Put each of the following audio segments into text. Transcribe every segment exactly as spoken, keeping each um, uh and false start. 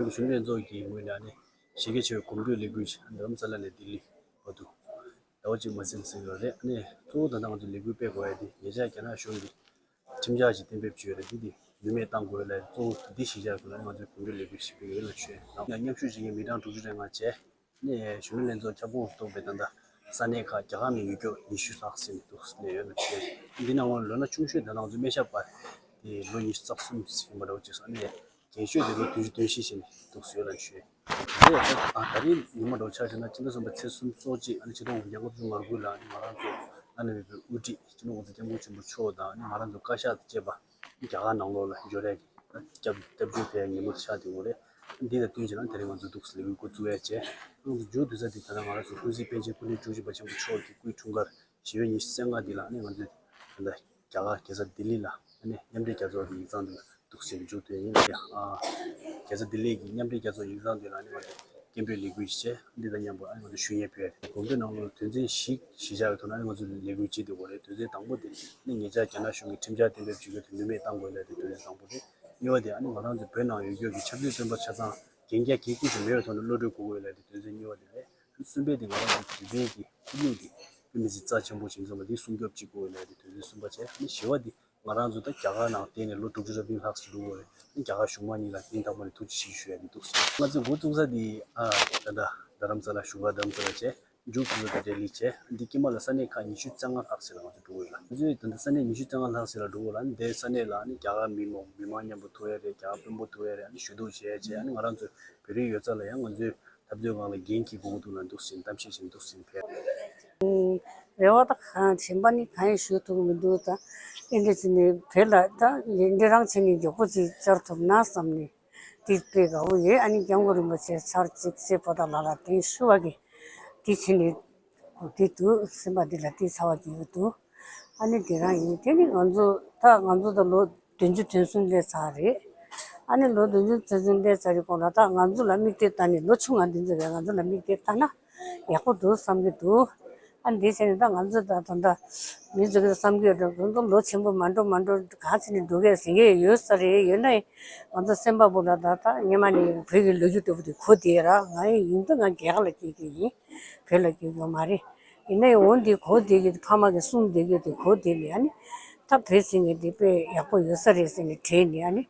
གཞོན་ནུ་ལྷན་ཚོགས་ཀྱི་ངོས་ནས་ཨ་ནི་གཞི་རྒྱ་ཆེ་བའི་གོམ་བགྲོད་ལས་འགུལ་ཞིག་རྡ་རམ་ས་ལ་ནས་ལྡི་ལི་བར་དུ་ཟླ་བ་གཅིག་མ་ཟིན་ཟིན་ཡོད་རེད། ཨ་ནི་གཙོ་བོ་ད་ལྟ་ང་ཚོ་ལས་འགུལ་སྤེལ་དགོས་ཡ་དེ་ཉེ་ཆར་རྒྱ་ནག་གཞུང་གིས་ཁྲིམས་འཆར་ཞིག་གཏན་འབེབས་བྱས་ཡོད་རེད། འདི་དེ་ནུས་མེད་གཏང་དགོས་ཡ་ལ་གཙོ་བོ་འདི་གཞི་བཞག་དགོས་ལ་ང་ཚོས་གོམ་བགྲོད་ལས་འགུལ་ཞིག་སྤེལ་གྱི་ཡོད་ལ་ཞུ་ཡ་དང་། མཉམ་ཞུགས་བྱེད་མཁན་མི་གྲངས་དྲུག་ཅུ་རེ་ལྔ་བྱས། ནས་གཞོན་ནུ་ལྷན་ཚོགས་ཁྱབ་ཁོངས་སུ་གཏོགས་པའི་ད་ལྟ་ས་གནས་ཁག་རྒྱ་གར་ནས་ཡོད་སྐྱོ་ཉི་ཤུ་ལྷག་ཟིན་ནས་འདུག་ཟིན་ནས་ཡོད་ལ་བྱས། འདི་ནང་ལོ་ན་ཆུང་ཤོས་ད་ལྟ་ང་ཚོ་སྨན་ཞབས་པ་དེ་ལོ་ཉི་ཤུ་རྩ་གསུམ་ཟིན་པ་འདྲ་བོ་བྱས་སོང་། ནས་རྒན་ཤོས་དེ་ལོ་བདུན་ཅུ་དོན་བཞི་ཟིན་ནས་འདུག་ཟིན་ཡོད་ལ་ཞུས། དེ་ཡང་ད་རིང་ཉི་མ་འདྲ་བོ་ཆ་བཞག་ན་ཕྱི་ཟླ་གསུམ་པའི་ཚེས་སུམ་ཅུ་སོ་གཅིག་ཨ་ནི་ཆིག་སྟོང་དགུ་བརྒྱ་ལྔ་བཅུ་ང་དགུ་ལ་ཨ་ནི་ང་རང་ཚོ་བླ་ན་མེད་པའི་དབུ་ཁྲིད་སྤྱི་ནོར་༸གོང་ས་༸སྐྱབས་མགོན་ཆེན་པོ་མཆོག་དང་ཨ་ནི་ང་རང་ཚོ་བཀའ་ཤག་དང་བཅས་པ། རྒྱ་གར་ནང་ལོགས་ལ་འབྱོར་ཡས་ཀྱི་སྐྱབས་སྐྱབས་བཅོལ་ཕེབས་ཡས་ཉིན་མོ་དེ་ཆགས་བསྡད་ཡོད་རེད། འདི་དང་བསྟུན་བྱས་ན་དེ་རིང་ང་ཚོ་འདུག་སེ་ལས་འགུལ་འགོ་བཙུགས་ཡས་བྱས། ང་ཚོ་མཇུག་བསྡུ་ས་འདི་ད་ལྟ་ང་རང་ཚོ་ཀུན་གཟིགས་པཎ་ཆེན་སྐུ་ཕྲེང་དྲུག་ཅུ་པ་ཆེན་པོ་མཆོག་གི་སྐུའི་འཁྲུངས་སྐར་བཞི་པའི་ཉི་ཤུ་རྩ་ལྔ་འདི་ལ་ནི་ང་ཚོས་ད་ལྟ་རྒྱ་གར་རྒྱལ་ས་ལྡི་ལི་ལ་ནི་མཉམ་འབྲེལ་རྒྱལ་ཚོགས་ཀྱི་ཡིག་ཚང་འདི་ལ་འདུག་སེ་མཇུག་བསྡུ་ཡིན། ཡ་ཨ་རྒྱལ་ས་ལྡི་ལི་གི་མཉམ་འབྲེལ་རྒྱལ་ཚོགས་ཡིག་ཚང་འདི་ལ་ནི་ང་ཚོས་སྐད་འབོད་ལས་འགུལ་ཞིག་བྱས། འདི་དང་མཉམ་པོ་ཨ་ནི་ང་ཚོ་ཞུ་སྙན་ཕུལ་ཡ་རེད། གོམ་བགྲོད་ནང་ལོགས་ལ་དོན་ཚན་བཞི་གཞི་བཞག་པའི་ཐོག་ནས་ང་ཚོ་ལས་འགུལ་བྱེད་འདོད་ཡོད་རེད། དོན་ཚན་དང་པོ་དེ་ནི་ཉེ་ཆར་རྒྱ་ནག་གཞུང་གིས་ཁྲིམས་འཆར་གཏན་འབེབས་བྱེད་དགོས་དེ་ནུས་མེད་གཏང་དགོས་ལབ་དེ་དོན་ཚན་དང་པོ་རེད། གཉིས་པ་དེ་ཨ་ནི་ང་རང་ཚོ་བོད་ནང་ཡོད་རྒྱུ་གི་ཆབ་སྲིད་བཙོན་པ་ཆ་ཚང་གན་རྒྱ་གལ་ཆེ་ཞིག་མེད་པའི་ཐོག་ནས་གློད་གྲོལ་དགོས་དགོས་ལབ་དེ་དོན་ཚན་གཉིས་པ་དེ་རེད། གསུམ་པ་དེ་ང་རང་ཚོ་བོད་པའི་གི་ཁོར་ཡུག་དེ་བོད་མི་སེར་རྩ་ཆེན་པོ་ཞིག་ཡིན་ཙང་མ་དེ་སྲུང་སྐྱོབ་བྱེད་དགོས་ལབ་དེ་དོན་ཚན་གསུམ་པ་བྱས། ཨ་ནི་བཞི་པ་དེ། ང་རང་ཚོ་ད་རྒྱ་གར་ནང་བསྡད་ནས་ལོ་དྲུག་ཅུ་རེ་བདུན་ལྷག་ཙམ་འགྲོ་གི་རེད། རྒྱ་གར་གཞུང་མང་གཉིས་ལ་སྙིང་ཐག་པ་ནས་ཐུགས་རྗེ་ཆེ་ཞུ་ཡ་ཡིན་འདུག་ང་ཚོའི་འགོ་བཙུགས་ས་འདི་ཨ་ད་ལྟ་རྡ་རམ་ས་ལ་བཞུགས་སྒར་རྡ་རམ་ས་ལ་བྱས། མཇུག་བསྡུ་ས་ད་ལྡི་ལི་བྱས། འདི་དཀྱིལ་མ་ལ་ས་གནས་ཁག་ཉི་ཤུ་རྩ་ལྔ་ལྷག་ཙམ་ལ་ང་ཚོ་འགྲོ་གི་ཡོད་ལ། ང་ཚོས་ད་ལྟ་ས་གནས་ཉི་ཤུ་རྩ་ལྔ་ལྷག་ཙམ་ལ་འགྲོ་གི་ཡོད་ལ། འདིའི་ས་གནས་ལ་ནི་རྒྱ་གར་མི་མང་མི་མང་མཉམ་པོ་ཐུག་ཡ་རེད། རྒྱ་གར་དཔོན་པོ་ཐུག་ཡ་རེད། ཨ་ནི་ཞུ་གཏུག་བྱས་བྱས། ཨ་ནི་ང་རང་ཚོ་བོད་རིགས་ཡོད་ཚད་ལ་ཡང་ང་ཚོས་འཐབ་རྩོད་ཁང་ལ་འགན་འཁྱེར་དགོས་ཀྱི་འདུག་ལ་འདུག་ཟིན་གཏམ་བཤད་བྱས་འདུག་ཟིན་ཕེབས། རེ་བ་ད་གང་བྱིན་པ་ནི་གང་ཡང་ཞུ་ཐུབ་ཀྱི་མི་འདུག་ད་ཨེ་འདྲ་བྱས་ནས་བོད་ལ་ད་འདི་རང་བྱས་ནས་མགྱོགས་པོ་ཅིག་བཅར་ཐུབ་ན་བསམ་ནས་འདི་དཔེ་དགའ་བོ་ཡོད། ཨ་ནི་སྐྱབས་མགོན་རིན་པོ་ཆེ་ཚར་གཅིག་ཚེ་པོ་ཏ་ལ་ལ་དེ་ཞུ་བ་གི་འདི་བྱས་ནས་འདི་འདུག་སེམས་པ་འདི་ལ་འདི་ཚ་བ་གི་ཡོད་འདུག་ཨ་ནི་དེ་རང་ཡིན། དེ་ནི་ང་ཚོ་ད་ང་ཚོ་ད་ལོ་བདུན་ཅུ་དོན་གསུམ་སླེབས་ཚར་རེད། ཨ་ནི་ལོ་བདུན་ཅུ་དོན་གསུམ་སླེབས་ཚར་རེད། གོང་ལ་ད་ང་ཚོ་ལ་དམིགས་གཏད་བལྟ་ནས་ལོ་ཆུང་ང་འདི་ཚོ་ལ་ང་ཚོ་ལ་དམིགས་གཏད་བལྟ་ན་ཡག་པོ་འདུག་བསམ་གྱི་འདུག་ཨ་ནི་དེ་བྱས་ནས་ད་ང་ཚོ་ད་ད་ད་མི་ཚོ་གི་བསམ་གྱི་ཡོད་འགྲོ་འགྲོ་ལོ་ཆེན་པོ་མ་འགྲོ་མ་འགྲོ་ག་ཚོད་ནས་འགྲོ་གས་ཟིན་གྱི་ཡོད་ས་རེད། ཡོད་ན་ང་ཚོ་སེམས་པ་པོ་ལ་ད་ད་སྔོན་མ་ནས་བོད་ཀྱི་ལོ་རྒྱུས་ལྟ་བུ་དེ་གོ་བསྡད་ར། ང་ཡིན་ད་ང་རྒྱ་གར་ལ་སྐྱེས་ཀྱི་ཡིན། བོད་ལ་སྐྱེས་ཀྱི་མ་རེད། ཡིན་ནའི་འོ་འདི་གོ་བསྡད་ཀྱི་ཕ་མ་གི་གསུང་བསྡད་ཀྱི་དེ་གོ་བསྡད་ནས་ཨ་ནི་ད་བོད་ཟིན་གྱི་དེ་དཔེ་ཡག་པོ་ཡོད་ས་རེད་ཟེར་ནས་དྲན་ནས་ཨ་ནི་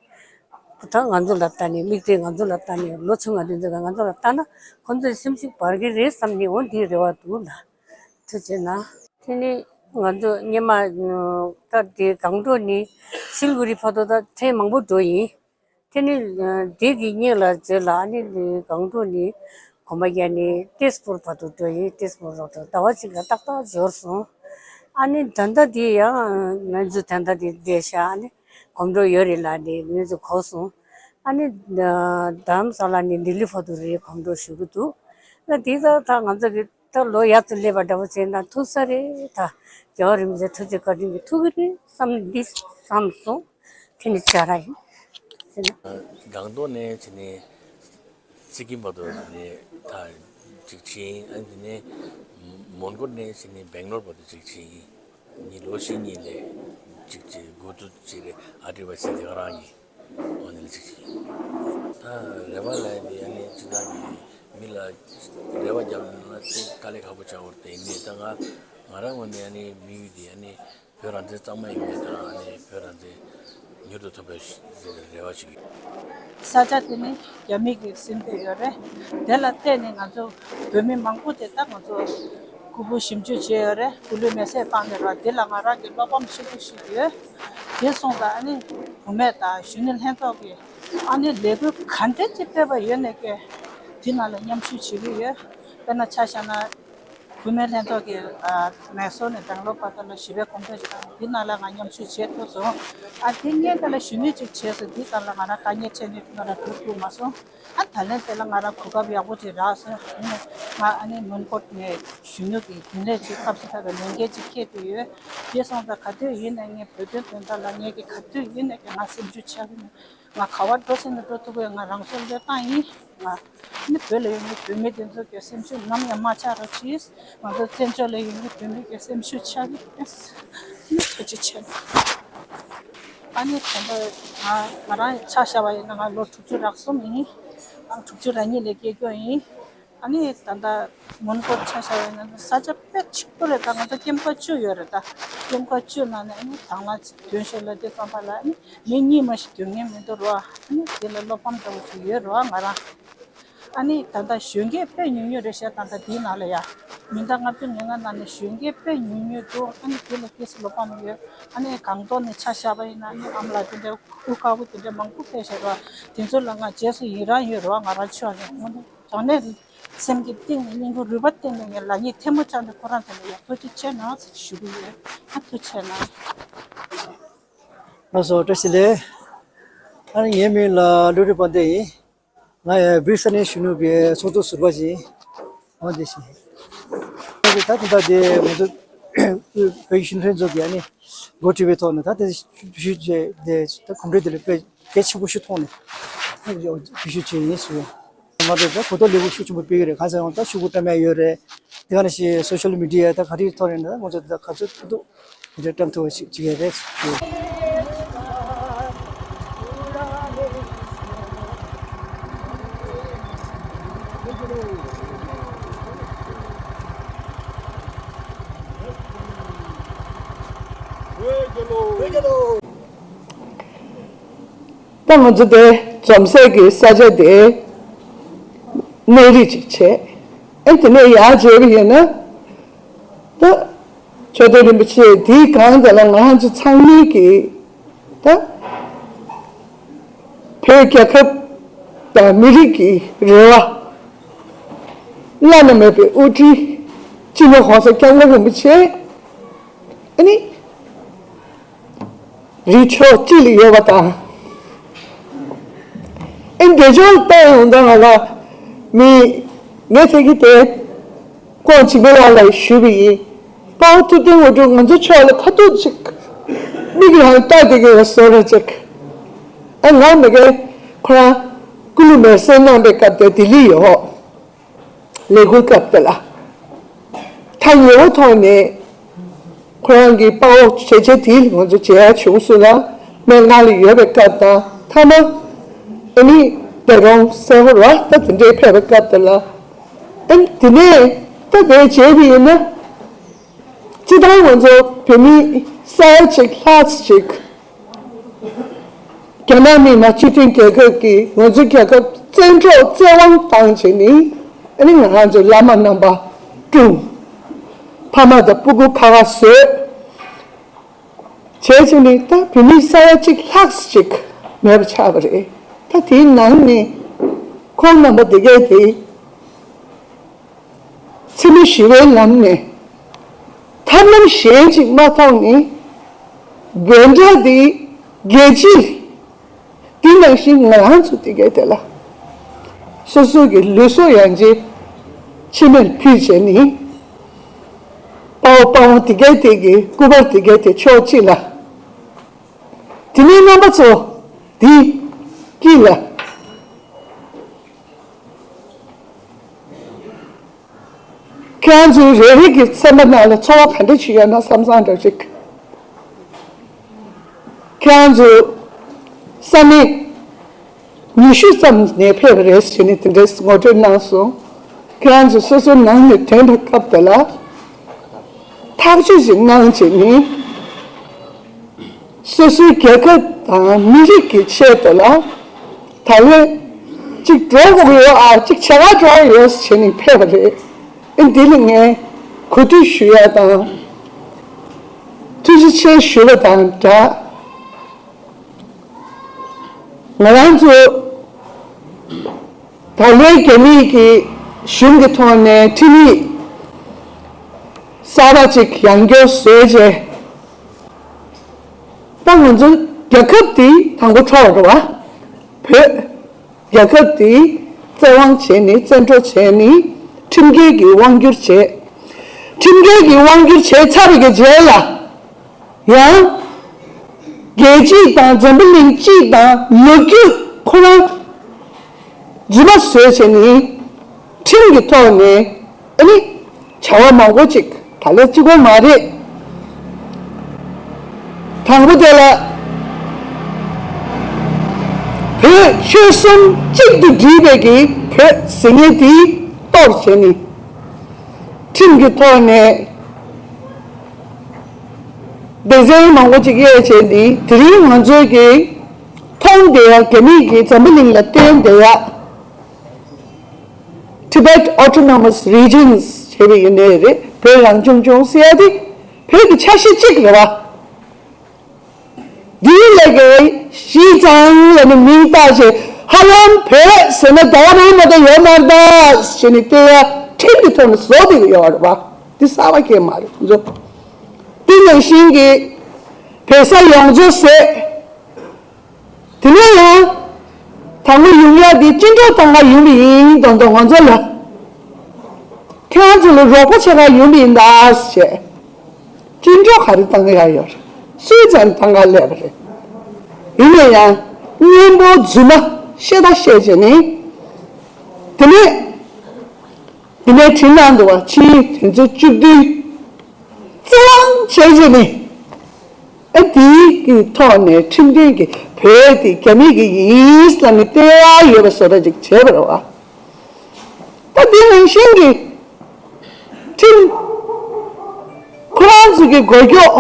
ད་ང་ཚོ་ལ་ལྟ་ནས་དམིགས་གཏད་ང་ཚོ་ལ་ལྟ་ནས་ལོ་ཆུང་ང་འདི་ཚོ་ལ་ང་ཚོ་ལ་ལྟ་ན་ཁོ་ཚོའི་སེམས་ཤུགས་འབར་གྱི་རེད་བསམ་ནས་འོ་འདི་རེ་བ་འདུག་ལ། ཐུགས་རྗེ་གནང་། དེ་ནི་ང་ཚོ་སྔོན་མ་ད་དེ་སྒང་ཏོག་ནས་སིལ་གུ་རི་བར་དུ་ད་ཐེངས་མང་པོ་འགྲོ་ཡིན། དེ་ནི་ཨ་དེ་གི་སྔོན་ལ་རྗེས་ལ་ཨ་ནི་སྒང་ཏོག་ནས་གོམ་པ་རྒྱག་ནས་ཏེས་པུར་བར་དུ་འགྲོ་ཡིན། ཏེས་པུར་རོགས་དང་ཟླ་བ་གཅིག་ལ་ཏག་ཏག་འབྱོར་སོང་། ཨ་ནི་ད་ལྟ་དེ་ཡང་ང་ཚོ་ད་ལྟ་དེ་བསྡད་ཤག་ཨ་ནི་གོམ་བགྲོད་ཡོད་རེད་ལ་ནི་ང་ཚོ་གོ་སོང་། ཨ་ནི་ཨ་རྡ་རམ་ས་ལ་ནས་ལྡི་ལི་བར་དུ་རེད་གོམ་བགྲོད་ཞུ་གི་འདུག་ཨ་དེ་ད་ད་ང་ཚོ་གི་ད་ལོ་ཡག་ཏུ་སླེབས་པ་འདྲ་བོ་བྱས་ན་ཐུག་ས་རེད། ད་རྒྱལ་བ་རིན་པོ་ཆེ་ཐུགས་རྗེ་བཀའ་དྲིན་གྱིས་ཐུག་གི་རེད་བསམ་འདི་བསམ་སོང་། དེ་ནི་བྱ་ར་ཡིན། སྒང་ཏོག་ནས་བྱས་ནས་སི་ཀིམ་བར་དུ་ནས་ད་ཅིག་ཕྱིན། ཨ་ནི་དེ་ནས་མོན་གྷོ་ནས་བྱས་ནས་སྦེང་ལོར་བར་དུ་ཅིག་ཕྱིན། ཉིན་ལོ་བཞི་གཉིས་ལས་ཅིག་ཅིག་འགོ་འཛུགས་ཅིག་རེད། ཨ་རི་བ་སི་དེ་ག་རང་ཡིན། འོ་ནི་ལ་ཅིག་ཅིག་ད་རེ་བ་ལ་ཡིན་ཨ་ནི་ཅིག་ད་ནི་མི་ལ་རེ་བ་རྒྱབ་ན་ཅིག་དཀའ་ལས་ཁག་པོ་ཆགས་འོར་དེ་ཡིན་ནའི་ད་ང་ང་རང་ངོས་ནས་ཨ་ནི་དམིགས་ཡུལ་དེ་ཨ་ནི་བོད་རང་བཙན་གཙང་མ་ཡིན་མིན་དང་ཨ་ནི་བོད་རང་བཙན་མྱུར་དུ་ཐོབ་པའི་རེ་བ་ཞིག་ཡོད། ས་ཆ་དེ་ནི་རྒྱ་མི་གིས་ཟིན་བསྡད་ཡོད་རེད། དེ་ལ་བརྟེན་ནས་ང་ཚོ་བོད་མི་མང་པོ་དེ་ད་ང་ཚོ་སྐུ་ཕུང་ཞིབ་འཇུག་བྱས་ཡོད་རེད། སྐུ་ལུས་མེ་སྲེག་བཏང་ནས་ར། དེ་ལ་ང་རང་གི་བློ་ཕམ་ཆེན་པོ་ཞིག་ཡོད། དེ་སོང་ཙང་ཨ་ནི་བུད་མེད་དང་གཞོན་ནུ་ལྷན་ཚོགས་ཀྱིས་ཨ་ནི་ལས་འགུལ་ག་འདྲ་ཅིག་སྤེལ་བ་ཡོད་ནས་ཀྱི་དེ་ནང་ལ་མཉམ་ཞུགས་བྱེད་ཀྱི་ཡོད། དཔེར་ན་ཆ་བཞག་ན། བུད་མེད་ལྷན་ཚོགས་ཀྱིས་ཨ་མེ་སོར་ནས་སྦེང་ལོར་བར་དུ་ལ་ཞི་བའི་གོམ་བགྲོད་ཅིག་དང་འདི་ནང་ལ་ང་མཉམ་ཞུགས་བྱེད་ཐུབ་སོང་། ཨ་དེ་སྔོན་དེ་ལ་གཞོན་ནུ་ཅིག་བྱས་སོང་། འདི་ཙམ་ལ་ང་རང་དཀའ་ངལ་འཕྲད་ནས་ང་རང་འགྲོ་ཐུབ་མ་སོང་། ཨ་ད་ལན་དེ་ལ་ང་རང་གོ་སྐབས་ཡག་པོ་ཅིག་རག་སོང་། ཡིན་ནའི་ང་ཨ་ནི་མོན་གྷོ་ནས་གཞོན་ནུ་གི་རྒྱུན་ལས་ཅིག་སྐབས་སུ་བབས་པའི་ལས་འགན་ཅིག་འཁྱེར་བསྡད་ཡོད། དེ་སོང་ཙང་ག་དུས་ཡིན་ནའི་ངས་བོད་དོན་དོན་དག་ལ་ངས་ཀྱི་ག་དུས་ཡིན་ནའི་ཀྱི་ང་སེམས་ཤུགས་ཆག་གི་མེད། ང་ག་བར་འགྲོ་སྲིད་ན་འགྲོ་ཐུབ་པའི་ང་རང་སྲོག་བློས་བཏང་ཡིན། ང་ནི་བོད་ལ་ཡོད་མཁན་བོད་མི་དེ་ཚོ་གི་སེམས་ཤུགས་ནམ་ཡང་མ་ཆག་རོགས་གྱིས། ང་ཚོ་བཙན་བྱོལ་ལ་ཡོད་མཁན་བོད་མི་གི་སེམས་ཤུགས་ཆག་གི་ཡིན། ནི་ཐུགས་རྗེ་ཆེ། ཨ་ནི་དེ་འདྲ་ང་ང་རང་ཆ་བཞག་པ་ཡིན་ན་ང་ལོ་དྲུག་ཅུ་རག་གསུམ་ཡིན། དྲུག་ཅུ་རེ་གཉིས་ལ་སྐྱེས་རྒྱུ་ཡིན། ཨ་ནི་ད་ལྟ་མོན་གྷོར་ཆ་བཞག་པ་ཡིན་ན་ས་ཆ་དཔེ་ཆེན་པོ་རེད། ད་ང་ཚོ་ཀེམ་ཀ་བཅུ་ཡོད་རེད། ད་ཀེམ་ཀ་བཅུ་ནང་ནས་ཨ་ནི་དང་བླངས་བདུན་ཤོག་ལ་དེ་ཙམ་པ་ལ་ཨ་ནི་མི་གཉིས་མ་ཞིག་སྡོད་མཁན་མི་འདུག་རོ། ཨ་ནི་དེ་ལ་བློ་ཕམ་འདྲ་བོ་ཞིག་ཡོད་རོ་ང་རང་། ཨ་ནི་ད་ལྟ་གཞོན་སྐྱེས་དཔེ་ཉུང་ཉུང་རེད་ཤག་ད་ལྟ་དེའི་ནང་ལ་ཡ། མི་ཟླ་ལྔ་བཅུ་ང་ལྔ་ནང་ནས་གཞོན་སྐྱེས་དཔེ་ཉུང་ཉུང་འདུག་ཨ་ནི་དེ་ལ་སྐྱེས་སུ་ལོ་པ་མི་ཡོད། ཨ་ནི་སྒང་ཏོག་ནས་ཆ་བཞག་པ་ཡིན་ན་ཨ་ནི་ཨ་མ་ལགས་དེ་འདྲ་དབུ་དཀར་པོ་དེ་འདྲ་མང་པོ་ཕེབས་ཤག་རོ། དེ་ཚོ་ལ་ང་རྗེས་སུ་ཡི་རང་ཡོད་རོ། ང་རང་ཕྱོགས་ནས་དངོས་གནས་དྲང་གནས་སེམས་ཀྱི་གཏིང་ནས་སྙིང་ཁུང་རུས་པ་གཏིང་ནས་ངས་ལག་གཉིས་ཐལ་མོ་སྦྱར་ནས་ཁོ་རང་དེ་ལ་ཡ་ཐུགས་རྗེ་ཆེ་གནང་ཟེར་ཞུ་གི་ཡོད། ཨ་ཐུགས་རྗེ་ཆེ་གནང་། ལགས་སོ། བཀྲ་ཤིས་བདེ་ལེགས། ཨ་ནི་ངའི་མིང་ལ་བློ་གྲོས་དཔལ་ལྡན་ཡིན། ང་ཡང་བིར་ས་གནས་གཞོན་ནུ་གི་ཚོགས་གཙོ་ཟུར་པ་ཞིག་ཡིན། འོ་དེ་བཞིན། ད་ད་ལྟ་དེ་ང་ཚོ་བོད་ཀྱི་གཞོན་ནུ་ལྷན་ཚོགས་ཀྱིས་ཨ་ནི་འགོ་ཁྲིད་པའི་ཐོག་ནས་ད་དེ་ཞུ་ཞུ་བྱས་དེ་ད་གོམ་བགྲོད་དེ་ལ་དཔེ་གལ་ཆེན་པོ་ཞིག་མཐོང་ནས་ཞུ་ཞུ་བྱས་ཡིན་ཞུ། ང་ཚོ་ད་གོ་རྟོགས་ལེགས་པོ་ཤུགས་ཆེན་པོ་སྤེལ་གྱི་རེད། གང་ཟེར་ཡང་ད་ཤོག་གུ་བཀྲམ་ཡ་ཡོད་རེད། དེ་ག་ནང་བཞིན་སོ་ཤལ་མི་ཌི་ཡ་ད་ག་རེའི་ཐོག་ནས་ན་ང་ཚོ་ད་ག་ཚོད་ཐུབ་ཐུབ་དེ་འདྲ་བཀྲམ་ཐུབ་པ་ཞིག་བྱེད་ཀྱི་རེད་ཞུ། ད་ང་ཚོ་དེ་འཛོམས་སའི་གི་ས་ཆ་དེ་གནས་རི་ཅིག་བྱས། ཨེ་དེ་ནས་ཡར་བྱས་པ་ཡིན་ན་ད་མཆོད་རྟེན་རིན་པོ་ཆེ་དེའི་སྒང་དེ་ལ་ང་ཚོ་ཚང་མས་ཀྱི་ད་བོད་རྒྱལ་ཁབ་དང་མི་རིགས་ཀྱི་རེ་བ་བླ་ན་མེད་པའི་དབུ་ཁྲིད་སྤྱི་ནོར་༸གོང་ས་༸སྐྱབས་མགོན་རིན་པོ་ཆེ་ཨ་ནི། རི་ཕྱོགས་གཅིག་ལ་ཡོད་པ་དང་། ཨེ་འདི་ཕྱོགས་བལྟས་ཡོང་དུས་ང་ལ་མི་ངས་ཚེ་གི་དེ་ཀོང་འཇིགས་མེད་ལགས་ལ་ཞུས་པ་ཡིན། དཔའ་བོ་ཐུབ་བསྟན་དངོས་གྲུབ་ང་ཚོ་ཕྱོགས་ལ་ཁ་ཐུག་ཅིག་མིག་ལ་ལྟ་བསྡད་ཀྱི་ཡོད་བཟོ་འདྲ་ཅིག་ཨེ་ང་མི་དགེ་ཁོ་རང་སྐུ་ལུས་མེར་སྲེག་གནང་པའི་སྐབས་དེ་ལྡི་ལི་ཡོད། ལས་འགུལ་སྐབས་དེ་ལ། ཐག་ཉེ་བོ་ཐོག་ནས་ཁོ་རང་གི་དཔའ་བོ་བྱས་རྗེས་དེ་ང་ཚོ་མཇལ་ཡ་བྱུང་སོང་ལ། སྨན་ཁང་ལ་ཡོད་པའི་སྐབས་དང་མཐའ་མ་ཨ་ནི་འདས་གྲོངས་སོང་བ་ད་དེ་འདྲའི་ཕེབས་པའི་སྐབས་དེ་ལ། ཨ་ནི་དེ་ནས་ད་དེ་བྱས་པ་ཡིན་ན་སྤྱི་བཏང་ང་ཚོ་བོད་མི་ས་ཡ་གཅིག་ལྷག་ཅིག་རྒྱ་ནག་མི་དམངས་སྤྱི་མཐུན་རྒྱལ་ཁབ་ཀྱིས་ང་ཚོའི་རྒྱལ་ཁབ་བཙན་འཕྲོག་བཙན་དབང་བཏང་བྱས་ནས་ཨ་ནི་ང་རང་ཚོའི་བླ་མ་རྣམ་པ་བཀྲོངས། ཕ་མ་དང་སྤུ་གུ་ཁ་ཁ་བཟོས། བྱས་བྱས་ནས་ད་བོད་མི་ས་ཡ་གཅིག་ལྷག་ཅིག་མེད་པ་ཆགས་པ་རེད། ད་དེའི་ནང་ནས་ཁོང་རྣམ་པ་དེ་གས་དེ། འཚེ་མེད་ཞི་བའི་ལམ་ནས་ཐབས་ལམ་གཞན་ཅིག་མ་ཐོག་ནས་འབོད་སྒྲ་འདི་རྒྱལ་སྤྱི་འདི་ནང་བཞིན་ང་རང་ཚོ་དེ་གའི་དེ་ལ་སོ་སོ་གི་ལུས་སྲོག་ཡང་ཅིག་འཆི་མེད་ཕུལ་བྱས་ནས་དཔའ་བོ་དཔའ་མོ་དེ་གའི་དེ་གི་སྐུ་པར་དེ་གའི་དེ་ཕྱོགས་གཅིག་ལ་དེ་ནས་རྣམ་པ་ཚོ་འདི་དཀྱིལ་ལ། ཁྱེད་རང་ཚོའི་རེ་རེ་གི་སེམས་པ་ནང་ལ་ཚོར་བ་ག་འདྲ་ཞིག་ཡོད་ན་བསམ་བསམ་འདྲ་ཞིག་ཁྱེད་རང་ཚོ་ས་གནས་ཉི་ཤུ་ཙམ་ནས་ཕེབས་པ་རེད་ཟེར་ནས་དེ་འདྲའི་ངོ་སྤྲོད་གནང་སོང་། ཁྱེད་རང་ཚོ་སོ་སོའི་ནང་ནས་ཐོན་པའི་སྐབས་དེ་ལ་ཐག་གཅོད་ཅིག་གནང་བྱས་ནས། སོ་སོའི་རྒྱལ་ཁབ་དང་མི་རིགས་ཀྱི་ཆེད་དུ་ལ་ད་ལན་གཅིག་འགྲོ་དགོས་ཡོད་ཨ་གཅིག་བྱེད་ག་འགྲོ་ཡོད་ཟེར་ནས་ཕེབས་པ་རེད། ཨེ་འདི་ལ་ངས་གུས་འདུད་ཞུ་ཡ་དང་ཐུགས་རྗེ་ཆེ་ཞུ་བ་དང་སྦྲགས། ང་རང་ཚོ་ད་ལན་རྒྱ་མིའི་གི་གཞུང་གི་ཐོག་ནས་ཁྲིམས་ཡིག་གསར་པ་ཅིག་ཡང་བསྐྱར་བཟོས་རྗེས། ད་ང་ཚོ་རྒྱལ་ཁབ་འདི་དང་པོ་འཕྲོག་རེད་བ། བོད་རྒྱལ་ཁབ་འདི་བཙན་དབང་བྱས་ནས་བཙན་འཕྲོག་བྱས་ནས་ཁྲིམས་འགལ་གྱི་དབང་བསྒྱུར་བྱས། ཁྲིམས་འགལ་གྱི་དབང་བསྒྱུར་བྱས་ཚར་བའི་རྗེས་ལ་ཡང་རྒྱལ་སྤྱི་དང་འཛམ་བུ་གླིང་སྤྱི་དང་ལོ་རྒྱུས་ཁོ་རང་རྫུན་མ་བཟོས་བྱས་ནས་ཁྲིམས་ཀྱི་ཐོག་ནས་ཨ་ནི་བྱ་བ་མང་པོ་ཅིག་ད་ལས་གཅིག་པོ་མ་རེད། དང་པོ་དེ་ལ་ བོད་ཆོལ་གསུམ་གཅིག་ཏུ་བསྒྲིལ་བའི་གི་བོད་ཟེར་མཁན་དེ་གཏོར་བྱས་ནས། ཁྲིམས་ཀྱི་ཐོག་ནས་སྡེ་ཚན་མང་པོ་ཅིག་དབྱེ་བྱས་ནས། དེ་རིང་ང་ཚོའི་གི་མཐོང་བསྡད་ཡ། རྒྱ་མིས་ཀྱིས་འཛམ་བུ་གླིང་ལ་སྟོན་བསྡད་ཡ། Tibet Autonomous Regions ཞེས་པའི་ཡིན་ནའི་རེད། བོད་རང་སྐྱོང་ལྗོངས་ཟེར་ཡ་དེ་བོད་ཀྱི་ཆ་ཤས་གཅིག་རེད་བ། འདིའི་ལས་ཀའི་ཞི་ཙང་ལ་ནི་མིང་བཏགས་བྱས། ཧ་ལམ་བོད་ཟེར་ན་ད་ག་རང་མ་གཏོགས་ཡོད་མ་རེད་ད་ཟེར་ནས་བསྟན་ཡ་ཁྲིམས་ཀྱི་ཐོག་ནས་བཟོ་བསྡད་ཀྱི་ཡོད་རེད་བ། འདི་གསར་པ་སྐྱེས་མ་རེད་ཁོང་ཚོ། དེ་ནང་བཞིན་གྱི་བོད་ས་ཡོངས་རྫོགས་ཟེར། དེ་ནས་ཡང་དང་པོ་ཡོང་ཡ་དེ་བཅིངས་འགྲོལ་བཏང་ག་ཡོང་བ་ཡིན་མདོག་མདོག་ང་ཚོ་ལ། ཁྱེད་རང་ཚོ་ལ་རོགས་པ་བྱེད་ག་ཡོང་བ་ཡིན་ད་ཟེར། བཅིངས་འགྲོལ་ག་རེ་བཏང་ག་ཡ་ཡོད་རེད། སུའི་རྩ་ནས་བཏང་ག་སླེབས་པ་རེད། ཡིན་ན་ཡང་གཉེན་པོ་རྫུན་མ་བཤད་ད་བཤད་བྱས་ནས། དེ་ནས་དེ་ནས་བྲིས་གནང་འདུག་བ། ཕྱིའི་དོན་ཚན་བཅུ་བདུན་རྩི་བང་བྱས་བྱས་ནས། ཨ། དེའི་གི་ཐོག་ནས་ཁྲིམས་མཐུན་གྱི་བོད་དེ་རྒྱ་མི་གི་ཡིན་ལབ་ནས་བསྟན་ཡ་ཡོད་པ་བཟོ་འདྲ་ཅིག་བྱས་པ་རེད་བ། ད་དེ་ནང་བཞིན་གྱི་ཁྲིམས་ཁོ་རང་ཚོ་གི་མགོ་སྐྱོག་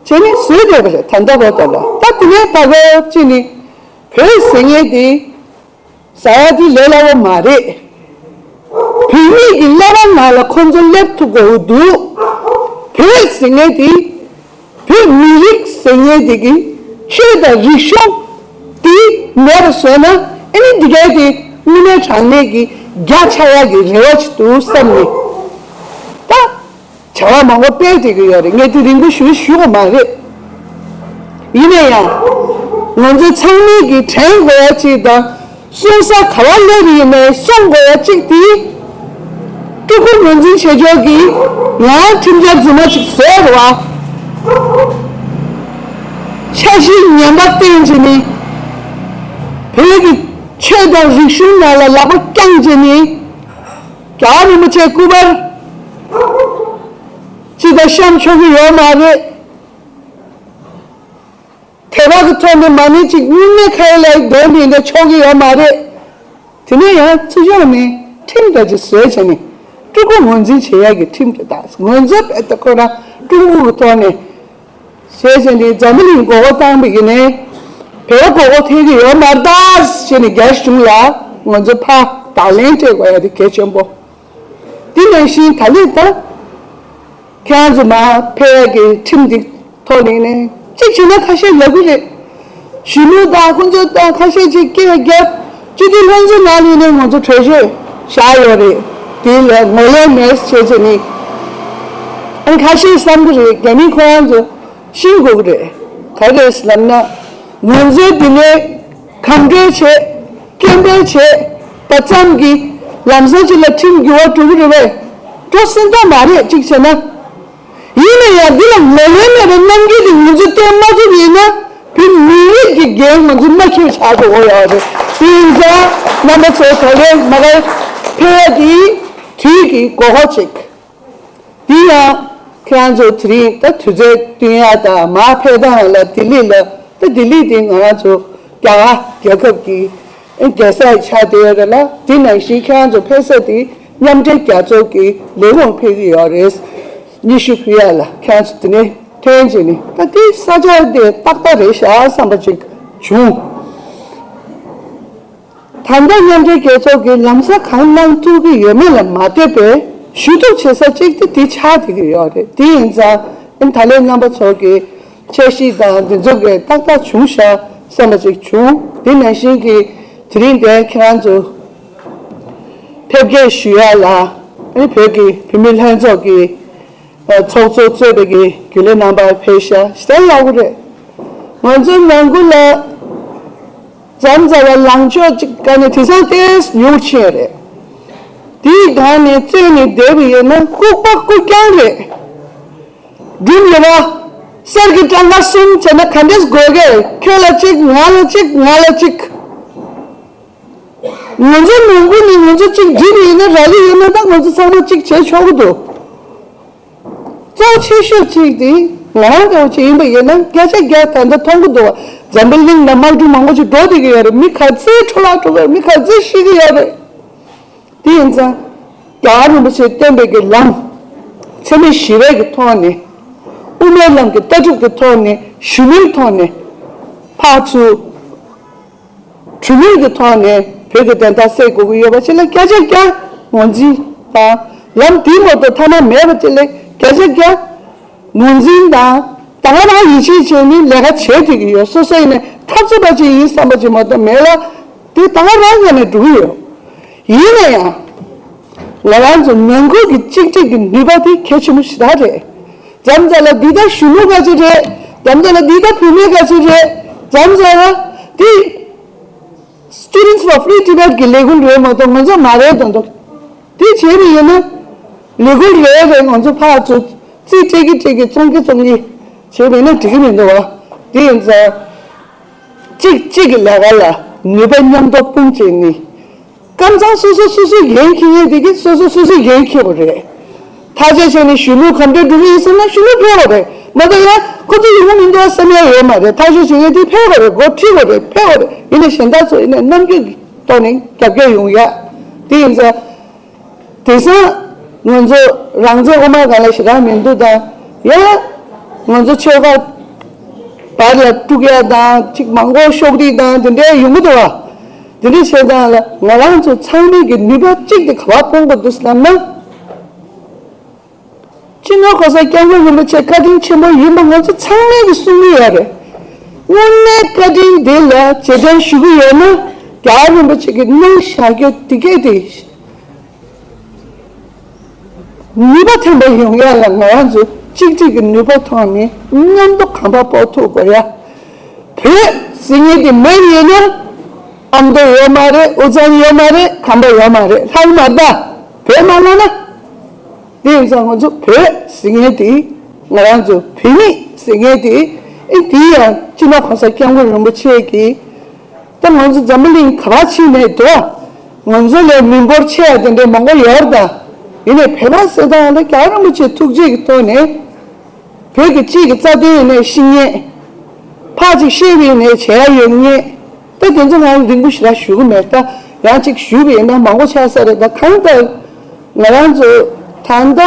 བྱས་ནས་བཟོས་བསྡད་པ་རེད། ད་ལྟ་བར་དུ་ལ། ད་དེ་ནས་ད་ག་ཅི་ནི་བོད་ཟེར་མཁན་དེ་ཟ་ཡ་དེ་ལས་སླ་བོ་མ་རེད། བོད་མིའི་གི་ཀླད་པ་ནང་ལ་ཁོ་ཚོ་སླེབས་ཐུབ་དགོས་འདུག་བོད་ཟེར་མཁན་དེ། བོད་མི་རིགས་ཟེར་མཁན་དེ་གི་ཆོས་དང་རིག་གཞུང་དེ་མེད་པ་བཟོས་ན། ཨ་ནི་འདི་གའི་དེ་དངོས་གནས་དྲང་གནས་ཀྱི་རྒྱ་ཆགས་ཡ་གི་རེ་བ་ཅིག་འདུག་བསམ་ནས། ད་བྱ་བ་མང་པོ་སྤེལ་བསྡད་ཀྱི་ཡོད་རེད། ངས་དེ་རིང་པོ་ཞུ་ཞུ་དགོས་མ་རེད། ཡིན་ན་ཡང་ང་ཚོ་ཚང་མས་ཀྱི་དྲན་དགོས་ཡ་ཅིག་དང་། གསུང་ས་ག་བ་སླེབས་ཡིན་ནའི་གསུང་དགོས་ཡ་གཅིག་དེ། སྤྲུལ་སྐུ་ངོས་འཛིན་བྱེད་ཕྱོགས་ཀྱི་ཡང་ཁྲིམས་འཆར་རྫུན་མ་ཅིག་བཟོས་རེད་བ། འཆར་གཞི་ངན་པ་བཏིང་བྱས་ནས། བོད་ཀྱི་ཆོས་དང་རིག་གཞུང་ནང་ལ་ལག་པ་བརྐྱངས་བྱས་ནས། རྒྱལ་བ་རིན་པོ་ཆེ་སྐུ་པར་ཅི་ལྟར་བཤམས་ཆོག་གི་ཡོད་མ་རེད། དད་པ་གི་ཐོག་ནས་མ་ཎི་གཅིག་སྔོན་མའི་ཁ་ཡ་ལ་འདོན་ནས་ཆོག་གི་ཡོད་མ་རེད། དེ་ནས་ཡང་ཚུར་ཕྱོགས་ནས་ཁྲིམས་འདྲ་ཅིག་བཟོས་བྱས་ནས་སྤྲུལ་སྐུ་ངོས་འཛིན་བྱེད་ཡག་གི་ཁྲིམས་དེ་དང་། ངོས་འཛིན་བྱེད་དུས་ཁོ་རང་སྤྲུལ་སྐུ་གི་ཐོག་ནས་བྱས་བྱས་ནས་འཛམ་བུ་གླིང་མགོ་སྐོར་བཏང་བའི་ཡིན་ནའི་བོད་མགོ་སྐོར་ཐེབས་ཀྱི་ཡོད་མ་རེད་ད་ཟེར་ནས་རྒྱ་གཞུང་ལ་ང་ཚོ་ཕར་བརྡ་ལན་སྤྲད་དགོས་ཡ་དེ་གལ་ཆེན་པོ། དེ་ནང་བཞིན་ད་ལོ་ད། ཁྱེད་རང་ཚོ་མར་ཕེབས་ཡག་གི་ཁྲིམས་འདི་ཐོག་ནས་ནས་གཅིག་བྱས་ན་ཁ་ཤས་ལབ་གི་རེད། གཞོན་ནུ་དང་ཁོང་ཚོ་དང་ཁ་ཤས་ཅིག་སྐད་རྒྱབ། སྤྱི་འཐུས་ལྷན་ཚོགས་ནང་ནས་ནས་ང་ཚོ་གྲོས་ཆོད་བཞག་ཡོད་རེད། དེ་ལ་ངོས་ལེན་མེད་བྱས་བྱས་ནས། ཨང་ཁ་ཤས་བསམ་གི་རེད། རྒྱ་མི་ཁོ་རང་ཚོ་ཤེས་དགོས་ཀྱི་རེད། ག་རེ་རེད་ལབ་ན། ང་ཚོའི་འདི་ནས་གང་འདྲ་བྱས། སྐད་འབོད་བྱས་པ་ཙམ་གྱིས་ལམ་སང་ཅིག་ལ་ཁྲིམས་འགྱུར་བ་འགྲོ་གི་རེད་པས། འགྲོ་སྲིད་མདོག་མ་རེད། གཅིག་བྱས་ན། ཡིན་ན་ཡང་འདི་ལ་ངོས་ལེན་མེད་པའི་རྣམ་འགྱུར་དེ་ང་ཚོས་བསྟན་མ་ཐུབ་ཡིན་ན། བོད་མི་རིགས་ཀྱི་འགན་ང་ཚོས་མ་འཁྱེར་ཆགས་འགྲོ་གི་ཡོད་རེད། དེ་ཡིན་ཙང་རྣམ་པ་ཚོ་ད་རེས་མ་ག་ཕེབས་ཡ་དེ་དུས་ཀྱི་དགོས་མཁོ་ཅིག་དེ་ཡང་ཁྱེད་རང་ཚོ་དེ་རིང་ད་དུས་ཚོད་བསྟུན་ཡ་དང་མར་ཕེབས་སྟངས་ལ་ལྡི་ལི་ལ། ད་ལྡི་ལི་དེ་ང་རང་ཚོ་རྒྱ་གར་རྒྱལ་ཁབ་ཀྱི་རྒྱལ་ས་ཆགས་བསྡད་ཡོད་རེད་ལ། དེ་ནང་བཞིན་ཁྱེད་རང་ཚོ་ཕེབས་ས་དེ་མཉམ་འབྲེལ་རྒྱལ་ཚོགས་ཀྱི་ལས་ཁུངས་ཕེབས་ཀྱི་ཡོད་རེད། སྙན་ཞུ་ཕུལ་ཡ་ལ་ཁྱེད་རང་ཚོ་དེ་ནས་ཐོན་བྱས་ནས། ད་དེ་ས་ཆ་དེ་ཏག་ཏག་རེད་ཤག་བསམ་པ་ཅིག་བྱུང་། ད་ལྟ་མཉམ་འབྲེལ་རྒྱལ་ཚོགས་ཀྱིས་ལམ་སང་གང་གནང་ཐུབ་ཀྱི་ཡོད་མེད་ལ་མ་ལྟོས་པའི་ཞུ་གཏུག་བྱེད་ས་གཅིག་དེ་དེ་ཆགས་བསྡད་ཀྱི་ཡོད་རེད། དེ་ཡིན་ཙང་ཨ་ནི་ད་ལན་རྣམ་པ་ཚོ་གི་འཆར་གཞི་དང་འདི་ཚོ་གི་ཏག་ཏག་བྱུང་ཤག་བསམ་པ་ཅིག་བྱུང་། དེ་ནང་བཞིན་གྱི་དེ་རིང་འདིར་ཁྱེད་རང་ཚོ་ཕེབས་སྐྱེལ་ཞུ་ཡ་ལ། ཨ་ནི་བོད་ཀྱི་བུད་མེད་ལྷན་ཚོགས་ཀྱི་ཚོགས་གཙོ་གཙོས་པའི་གི་རྒྱུན་ལས་རྣམ་པ་ཕེབས་ཤག་ཞེ་དྲག་ཡག་པོ་རེད། ང་ཚོ་ནང་ཁུལ་ལ་མཚམས་མཚམས་ལ་ལངས་ཕྱོགས་གཅིག་ག་ནས་དེང་སང་ཏོག་ཙམ་ཉུང་ཕྱིན་རེད། དེའི་སྒང་ནས་བཙོན་ནས་བསྡད་པ་ཡིན་ན་ལྐུགས་པ་ལྐུགས་རྐྱང་རེད། སྒྲུབ་ཡོད་པ། གསེར་གྱི་ཊམ་ཀ་གསུམ་བྱས་ན་ག་འདྲས་དགོས་གས། ཁྱོད་ལ་གཅིག་ང་ལ་གཅིག་ང་ལ་གཅིག་ང་ཚོ་ནང་ཁུལ་ནས་ང་ཚོ་གཅིག་སྒྲིལ་བ་ཡིན་ན་རག་གི་ཡོད་ན། ད་ང་ཚོ་ཚང་མ་གཅིག་བྱེད་ཆོག་གི་འདུག་གཙོ་ཆེ་ཤོས་གཅིག་དེ་ ང་རང་འདྲ་བོ་ཅིག་ཡིན་པ་ཡིན་ན་བརྒྱ་ཆ་བརྒྱ་ད་ལྟ་མཐོང་གི་འདུག་བ། འཛམ་བུ་གླིང་ནང་དམག་འཁྲུག་མང་པོ་ཅིག་འགྲོ་བསྡད་ཀྱི་ཡོད་རེད། མི་ག་ཚོད་འཕྲོ་བརླག་འགྲོ་གི་ཡོད་རེད། མི་ག་ཚོད་ཤི་གི་ཡོད་རེད། དེ་ཡིན་ཙང་རྒྱལ་བ་རིན་པོ་ཆེས་བསྟན་པའི་གི་ལམ། འཚེ་མེད་ཞི་བའི་གི་ཐོག་ནས། དབུ་མའི་ལམ་གྱི་ལྟ་གྲུབ་ཀྱི་ཐོག་ནས། གཞོན་ནུའི་ཐོག་ནས། ཕར་ཚུར་གྲོས་མོལ་གྱི་ཐོག་ནས་བོད་ཀྱི་བདེན་མཐའ་གསལ་དགོས་ཀྱི་ཡོད་པ་ཅིག་ལ་བརྒྱ་ཆ་བརྒྱ་ངོས་འཛིན་དང་། ལམ་དེའི་ངོ་ཐོག་ཐ་མ་མེད་པ་ཅིག་ལ་བརྒྱ་ཆ་བརྒྱ་ངོས་འཛིན་དང་། ད་ག་རང་ཡིད་ཆེས་བྱས་ནས་ལས་ཀ་བྱེད་ཐུབ་ཀྱི་ཡོད། སོ་སོ་ཡིན་ནས་འཐབ་རྩོད་པ་ཅིག་ཡིན་བསམ་པ་ཅིག་མ་གཏོགས་མེད་ལ། དེ་ད་ག་རང་ངོས་ནས་འགྲོ་གི་ཡོད། ཡིན་ན་ཡང་། ང་རང་ཚོ་ནང་ཁུལ་གྱི་གཅིག་སྒྲིལ་གྱི་ནུས་པ་དེ་གལ་ཆེན་པོ་ཞེ་དྲག་རེད། མཚམས་མཚམས་ལ་འདི་ལྟར་གཞོན་ནུ་ག་ཚོད་རེད། མཚམས་མཚམས་ལ་འདི་ལྟར་བུད་མེད་ག་ཚོད་རེད། མཚམས་མཚམས་ལ་འདི་Students for Free Tibet གི་ལས་འགུལ་རེད་མ་གཏོགས་ང་ཚོ་མ་རེད་དོན་དུ། དེ་བྱས་པ་ཡིན་ན་ལས་འགུལ་རེ་རེ་ང་ཚོ་ཕར་ཚུར་རྩིས་སྤྲད་ཀྱི་སྤྲད་ཀྱི་བཙོང་གི་བཙོང་གི་བྱས་པ་ཡིན་ན་འགྲིག་གི་མི་འདུག་བ། དེ་ཡིན་ཙང་གཅིག་གཅིག་གི་ལས་ཀ་ལ་ནུས་པ་མཉམ་དུ་སྤུངས་བྱས་ནས། ཀམ་ཚང་སོ་སོ་སོ་སོའི་འགན་འཁྱེར་མཁན་དེ་གིས་སོ་སོ་སོ་སོའི་འགན་འཁྱེར་དགོས་རེད། ཐག་གཅོད་བྱས་ནས་གཞོན་ནུ་ག་འདྲ་འགྲོ་གི་ཡིན་ཟེར་ན་གཞོན་ནུ་ཕེབས་དགོས་རེད། མ་གཏོགས་ཡང་ཁོ་ཚོ་ཡོང་གི་མི་འདུག་བསམ་ཡ་ཡོད་མ་རེད། ཐག་གཅོད་བྱེད་མཁན་དེ་ཕེབས་དགོས་རེད། འགོ་ཁྲིད་དགོས་རེད། ཕེབས་དགོས་རེད། ཡིན་ནའི་གཞན་དག་ཚོ་ཡིན་ནའི་རྣམ་འགྱུར་གྱི་ཐོག་ནས་རྒྱབ་སྐྱོར་ཡོང་ཡ། དེ་ཡིན་ཙང་། དེང་སང་ང་ཚོ་རང་བཙན་དབུ་མ་སྒང་ལ་ཞེ་དྲག་མི་འདུག་དང་། ཡང་ང་ཚོ་ཆོལ་ཁ་བར་ལ་དཀྲུག་ཡ་དང་ཅིག་མང་པོ་ཤོག་སྒྲིལ་དང་དེ་འདྲའི་ཡོང་གི་འདུག་བ། དེ་འདྲའི་བྱས་ཙང་ལ་ང་རང་ཚོ་ཚང་མས་ཀྱི་ནུས་པ་གཅིག་དེ་ག་པར་སྤུངས་དགོས་འདུག་ཟེར་ན། སྤྱི་ནོར་གོང་ས་སྐྱབས་མགོན་རིན་པོ་ཆེ་བཀའ་དྲིན་ཆེན་པོ་ཡིན་པ་ང་ཚོ་ཚང་མས་ཀྱི་གསུང་གི་ཡོད་རེད། དངོས་གནས་བཀའ་དྲིན་དེ་ལ་རྗེས་དྲན་ཞུ་གི་ཡོད་ན། རྒྱལ་བ་རིན་པོ་ཆེ་གི་གནང་བཞག་རྒྱུ་དེ་གས་དེ། ནུས་པ་ཐོན་པ་ཡོང་ཡ་ལ་ང་རང་ཚོ་གཅིག་སྒྲིལ་གྱི་ནུས་པ་ཐོག་ནས་མཉམ་དུ་གོམ་པ་སྤོ་ཐུབ་དགོས་ཡ། བོད་ཟེར་མཁན་དེ་མེད་ཡོད་ན། ཨ་མདོ་ཡོད་མ་རེད། དབུས་གཙང་ཡོད་མ་རེད། ཁམས་པ་ཡོད་མ་རེད། ལྷག་མ་ད་བོད་མ་ལོག་ན། དེ་ཡིན་ཙང་ང་ཚོ་བོད་ཟེར་མཁན་དེ། ང་རང་ཚོ་བོད་མི་ཟེར་མཁན་དེ། ཨེ་དེ་ཡང་སྤྱི་ནོར་གོང་ས་སྐྱབས་མགོན་རིན་པོ་ཆེ་གིས། ད་ང་ཚོ་འཛམ་བུ་གླིང་ག་པར་ཕྱིན་ནའི་འགྲོ། ང་ཚོ་ལས་མི་འབོར་ཆེ་བ་དེ་འདྲའི་མང་པོ་ཡོད་རེད་ད། ཡིན་ནའི་བོད་པ་ཟེར་སྟངས་ལ་རྒྱལ་བ་རིན་པོ་ཆེའི་ཐུགས་རྗེ་གི་ཐོག་ནས། བོད་ཀྱི་སྤྱི་གི་རྩ་དོན་ཡིན་ནའི་ཤེས་མཁན། ཕར་ཅིག་ཤེས་པ་ཡིན་ནའི་བྱེད་ཡ་ཡོད་མཁན། ད་དེ་ཚོ་ང་རིང་པོ་ཞེ་དྲག་ཞུ་གི་མེད་ད། ཡང་ཅིག་ཞུས་པ་ཡིན་ན་མང་པོ་ཆགས་ས་རེད་ད། གང་ལྟར་ང་རང་ཚོ་ད་ལྟ་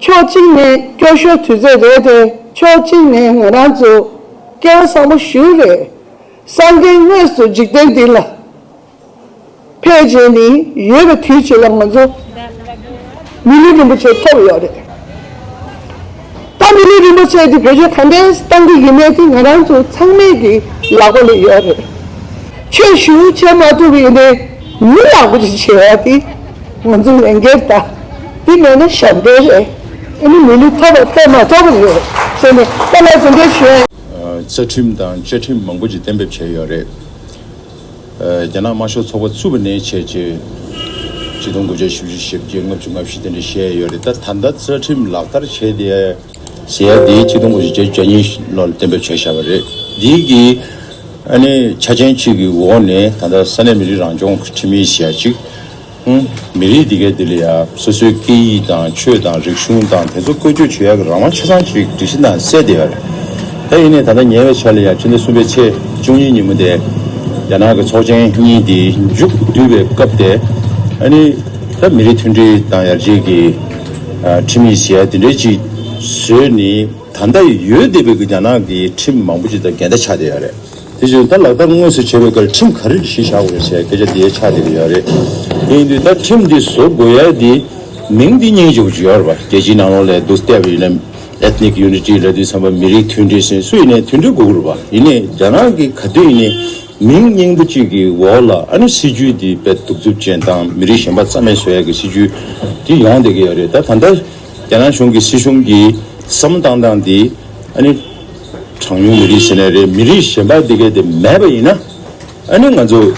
ཕྱོགས་གཅིག་ནས་སྐྱོ་ཤོས་དུས་ཚོད་རེད་དེ། ཕྱོགས་གཅིག་ནས་ང་རང་ཚོ་སྐལ་བ་བཟང་པོ་ཞིག་རེད། སངས་རྒྱས་དངོས་སུ་འཇིག་རྟེན་འདི་ལ་ཕེབས་བྱས་ནས་ཡོད་པའི་དུས་ཚོད་ལ་ང་ཚོ་མི་ལུས་རིན་པོ་ཆེ་ཐོབ་ཡོད་རེད། ད་མི་ལུས་རིན་པོ་ཆེ་འདི་བེད་སྤྱོད་ག་འདྲས་བཏང་གི་ཡིན་མིན་དེ་ང་རང་ཚོ་ཚང་མས་ཀྱི་ལག་པ་ལ་ཡོད་རེད། ཆོས་ཞུ་བྱེད་མ་ཐུབ་པ་ཡིན་ནའི་མི་ཡག་པོ་ཅིག་བྱེད་ཡ་དེ་ང་ཚོ་ལས་འགན་ད། དེ་མེད་ན་ཞབས་འདྲེན་རེད། ཨ་ནི་མི་ལུས་ཐོབ་པ་ཐོབ་མ་ཐོབ་པ་རེད་ཟེར་ནས་ད་ལྟ་དེ་འདྲས་ཞུ་ཡ། རྩ་ཁྲིམས་དང་བཅའ་ཁྲིམས་མང་པོ་ཅིག་གཏན་འབེབས་བྱས་ཡོད་རེད། རྒྱ་ནག་དམར་ཤོག་ཚོགས་པ་བཙུགས་པ་ནས་བྱས་རྗེས་ཆིག་སྟོང་དགུ་བརྒྱ་བཞི་བཅུ་ཞེ་བརྒྱད་ལྔ་བཅུ་ང་བཞི་དེ་འདྲ་བཤད་ཡོད་རེད། ད་ད་ལྟ་རྩ་ཁྲིམས་ལག་བསྟར་བྱས་ཏེ་ཟེར་ཡ་དེ་ཆིག་སྟོང་དགུ་བརྒྱ་བརྒྱད་ཅུ་གྱ་གཉིས་ལོར་གཏན་འབེབས་བྱས་བཞག་པ་རེད། འདི་གི་ཨ་ནི་ཆ་རྐྱེན་གཅིག་གི་འོག་ནས་ད་ལྟ་ས་གནས་མི་རིགས་རང་སྐྱོང་ཁྲིམས་ཡིག་ཟེར་ཡ་གཅིག་མི་རིགས་འདི་གའི་འདི་ལ་ཡང་སོ་སོའི་སྐད་ཡིག་དང་ཆོས་དང་རིག་གཞུང་དང་དེ་ཚོ་བཀོལ་སྤྱོད་བྱེད་ཡག་གི་རང་དབང་ཆ་ཚང་ཅིག་སྒྲིག་གཞི་ནང་གསལ་བསྡད་ཡོད་རེད། ད་ཡིན་ནའི་ད་ལྟ་ཉེ་བའི་ཆར་ལ་ཡང་ཕྱི་ཟླ་གསུམ་པའི་ཚེས་བཅུ་གཉིས་ཉིན་མོ་དེ་རྒྱ་ནག་གི་ཚོགས་ཆེན་གཉིས་དེ་མཇུག་བསྡུས་པའི་སྐབས་དེ། ཨ་ནི་ད་མི་རིགས་མཐུན་སྒྲིལ་དང་ཡར་རྒྱས་ཀྱི་ཁྲིམས་ཡིག་ཟེར་ཡ་དེ་འདྲའི་ཅིག་བཟོས་ནས་ད་ལྟ་ཡོད་བསྡད་པའི་གི་རྒྱ་ནག་གི་ཁྲིམས་མང་པོ་ཅིག་དང་འགལ་ཟླ་ཆགས་བསྡད་ཡོད་རེད། དེ་བཞིན་ད་ལག་བསྟར་དངོས་སུ་བྱེད་པའི་སྐབས་ཁྲིམས་ག་རེ་གཞི་བཞག་དགོས་རེད་ཟེར་སྐད་ཆ་དེ་ཆགས་བསྡད་ཀྱི་ཡོད་རེད། དེ་ཡིན་དུས་ད་ཁྲིམས་འདི་བཟོ་དགོས་ཡ་དེ་མིང་འདི་སྙིང་རྗེ་པོ་ཅིག་ཡོད་རེད་པ། རྒྱལ་སྤྱིའི་ནང་ལོགས་ལ་འདུག་བལྟས་པ་ཡིན་ན་Ethnic Unity ལབ་དུས་ཙམ་པ་མི་རིགས་མཐུན་སྒྲིལ་ཟེར་སུ་ཡིན་ནའི་མཐུན་སྒྲིལ་དགོས་ཀྱི་རེད་པ། ཡིན་ནའི་རྒྱ་ནག་གི་ག་དུས་ཡིན་ནའི་མིང་སྙིང་པོ་གཅིག་གི་འོག་ལ་ཨ་ནི་སྲིད་ཇུས་འདི་དཔེ་གདུག་རྩུབ་ཅན་དང་མི་རིགས་གཞན་པ་རྩ་མེད་བཟོ་ཡ་གི་སྲིད་ཇུས་འདི་ཡོང་བསྡད་ཀྱི་ཡོད་རེད། ད་ད་ལྟ་རྒྱ་ནག་གཞུང་གི་སྲིད་གཞུང་གི་བསམ་བློ་བཏང་སྟངས་འདི་ཨ་ནི་གྲངས་ཉུང་མི་རིགས་ཟེར་ནའི་རེད། མི་རིགས་གཞན་པ་འདི་གས་དེ་མེད་པ་ཡིན་ན། ཨ་ནི་ང་ཚོ་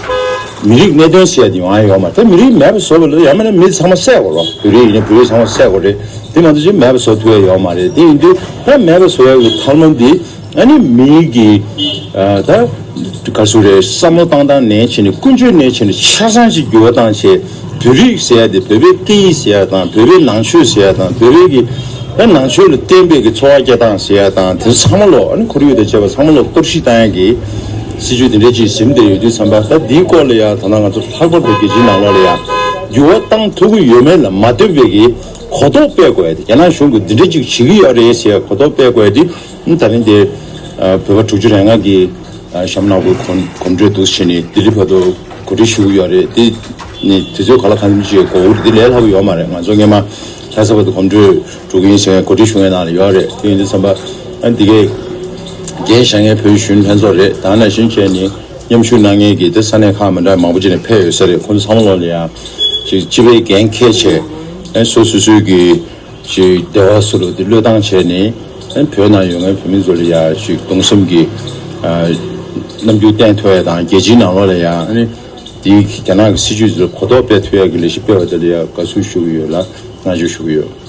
མི་རིགས་གནད་དོན་ཟེར་ཡ་དེ་ཡོང་ཡ་ཡོད་མ་རེད། མི་རིགས་མེད་པ་བཟོ་བ་ལ་ཡང་མིན་ན་མི་ཚང་མ་བསད་དགོས་རེད། བོད་རིགས་ཡིན་ན་བོད་རིགས་ཚང་མ་བསད་དགོས་རེད། དེ་མ་གཏོགས་ཅིག་མེད་པ་བཟོ་ཐུབ་ཡ་ཡོད་མ་རེད། དེ་ཡིན་དུས་ད་མེད་པ་བཟོ་ཡ་གི་ཐབས་ལམ་འདི་ཨ་ནི་མིའི་གི་ཨ་ད་ག་རེ་ཟེར་དགོས་རེད། བསམ་བློ་བཏང་སྟངས་ནས་བྱས་ནས་ཀུན་སྤྱོད་ནས་བྱས་ནས་ཆ་ཚང་ཅིག་འགྱུར་བ་བཏང་བྱས། བོད་རིགས་ཟེར་ཡ་དེ་བོད་པའི་སྐད་ཡིག་ཟེར་ཡ་དང་བོད་པའི་ནང་ཆོས་ཟེར་ཡ་དང་བོད་པའི་གི་ ད་ནང་ཆོས་ལ་བརྟེན་པའི་གི་འཚོ་བ་སྐྱེལ་སྟངས་ཟེར་ཡ་དང་དེ་ཚོ་ཚང་མ་ལོ། ཨ་ནི་ཁོར་ཡུག་དང་བཅས་པ་ཚང་མ་ལོ་གཏོར་བཤིག་བཏང་ཡ་གི་སྲིད་ཇུས་དེ་འདྲ་ཅིག་ཟིན་བསྡད་ཡོད་དུས་ཙམ་པ། ད་འདིའི་སྐོར་ལ་ཡ་ད་ལྟ་ང་ཚོ་ལྷག་པར་དུ་རྒྱལ་སྤྱིའི་ནང་ལོགས་ལ་ཡ་འགྱུར་བ་བཏང་ཐུབ་ཀྱི་ཡོད་མེད་ལ་མ་ལྟོས་པའི་གི་གོ་རྟོགས་སྤེལ་དགོས་ཡ་དེ། རྒྱ་ནག་གཞུང་གིས་འདི་འདྲ་ཅིག་བྱེད་ཀྱི་ཡོད་རེད་ཟེར་ཡ་གོ་རྟོགས་སྤེལ་དགོས་ཡ་དེ། ད་རིང་དེ་བོད་པ་དྲུག་ཅུ་རེ་ལྔ་གི་ཨ་ཤམ་ནག་པོའི་གོམ་གོམ་བགྲོད་འདུག་བྱས་ནས་ལྡི་ལི་བར་དུ་གོ་སྒྲིག་ཞུ་གི་ཡོད་རེད། དེ་ནི་དུས་ཚོད་ག་ལ་གང་འཚམ་ཅིག་འགོར་གི་རེད། དེ་ལས་སླ་པོ་ཡོད་མ་རེད། ང་ཚོ་སྔོན་མ་ལྷ་ས་བར་དུ་གོམ་བགྲོད་འགྲོ་གི་ཡིན་ཟེར་གོ་སྒྲིག་ཞུ་མཁན་ནང་ལ་ཡོད་རེད། དེ་ཡིན་དུས་ཙམ་པ་ཨ་འདི་གའི་འགན་བཞེས་མཁན་བོད་གཞོན་ལྷན་ཚོགས་རེད། ད་ནང་བཞིན་བྱས་ནས་མཉམ་ཞུགས་གནང་མཁན་གྱི་དེ་ས་གནས་ཁག་མི་འདྲ་མང་པོ་ཅིག་ནས་ཕེབས་ཡོད་ས་རེད། ཁོང་ཚོ་ཚང་མ་ལོག་ལ་ཡ་ཅིག་སྤྱི་པའི་འགན་འཁྱེར་བྱས་ཨ་སོ་སོ་སོའི་གི་ཅིག་བདེ་བ་སུ་ལུ་དེ་བློས་བཏང་བྱས་ནས་ཨ་བོད་ནང་ཡོད་མཁན་བོད་མི་ཚོ་ལ་ཡ་ཅིག་གདུང་སེམས་ཀྱི་ཨ་རྣམ་འགྱུར་བསྟན་ཐུབ་ཡ་དང་། རྒྱལ་སྤྱིའི་ནང་ལོགས་ལ་ཡ་ཨ་ནི་དེའི་རྒྱ་ནག་གི་སྲིད་ཇུས་ཚོ་གོ་རྟོགས་སྤེལ་ཐུབ་ཡ་གི་ལས་གཞི་སྤེལ་བ་དེ་ལ་ཡ་དགའ་བསུ་ཞུ་གི་ཡོད་ལ་བསྔགས་བརྗོད་ཞུ་གི་ཡོད།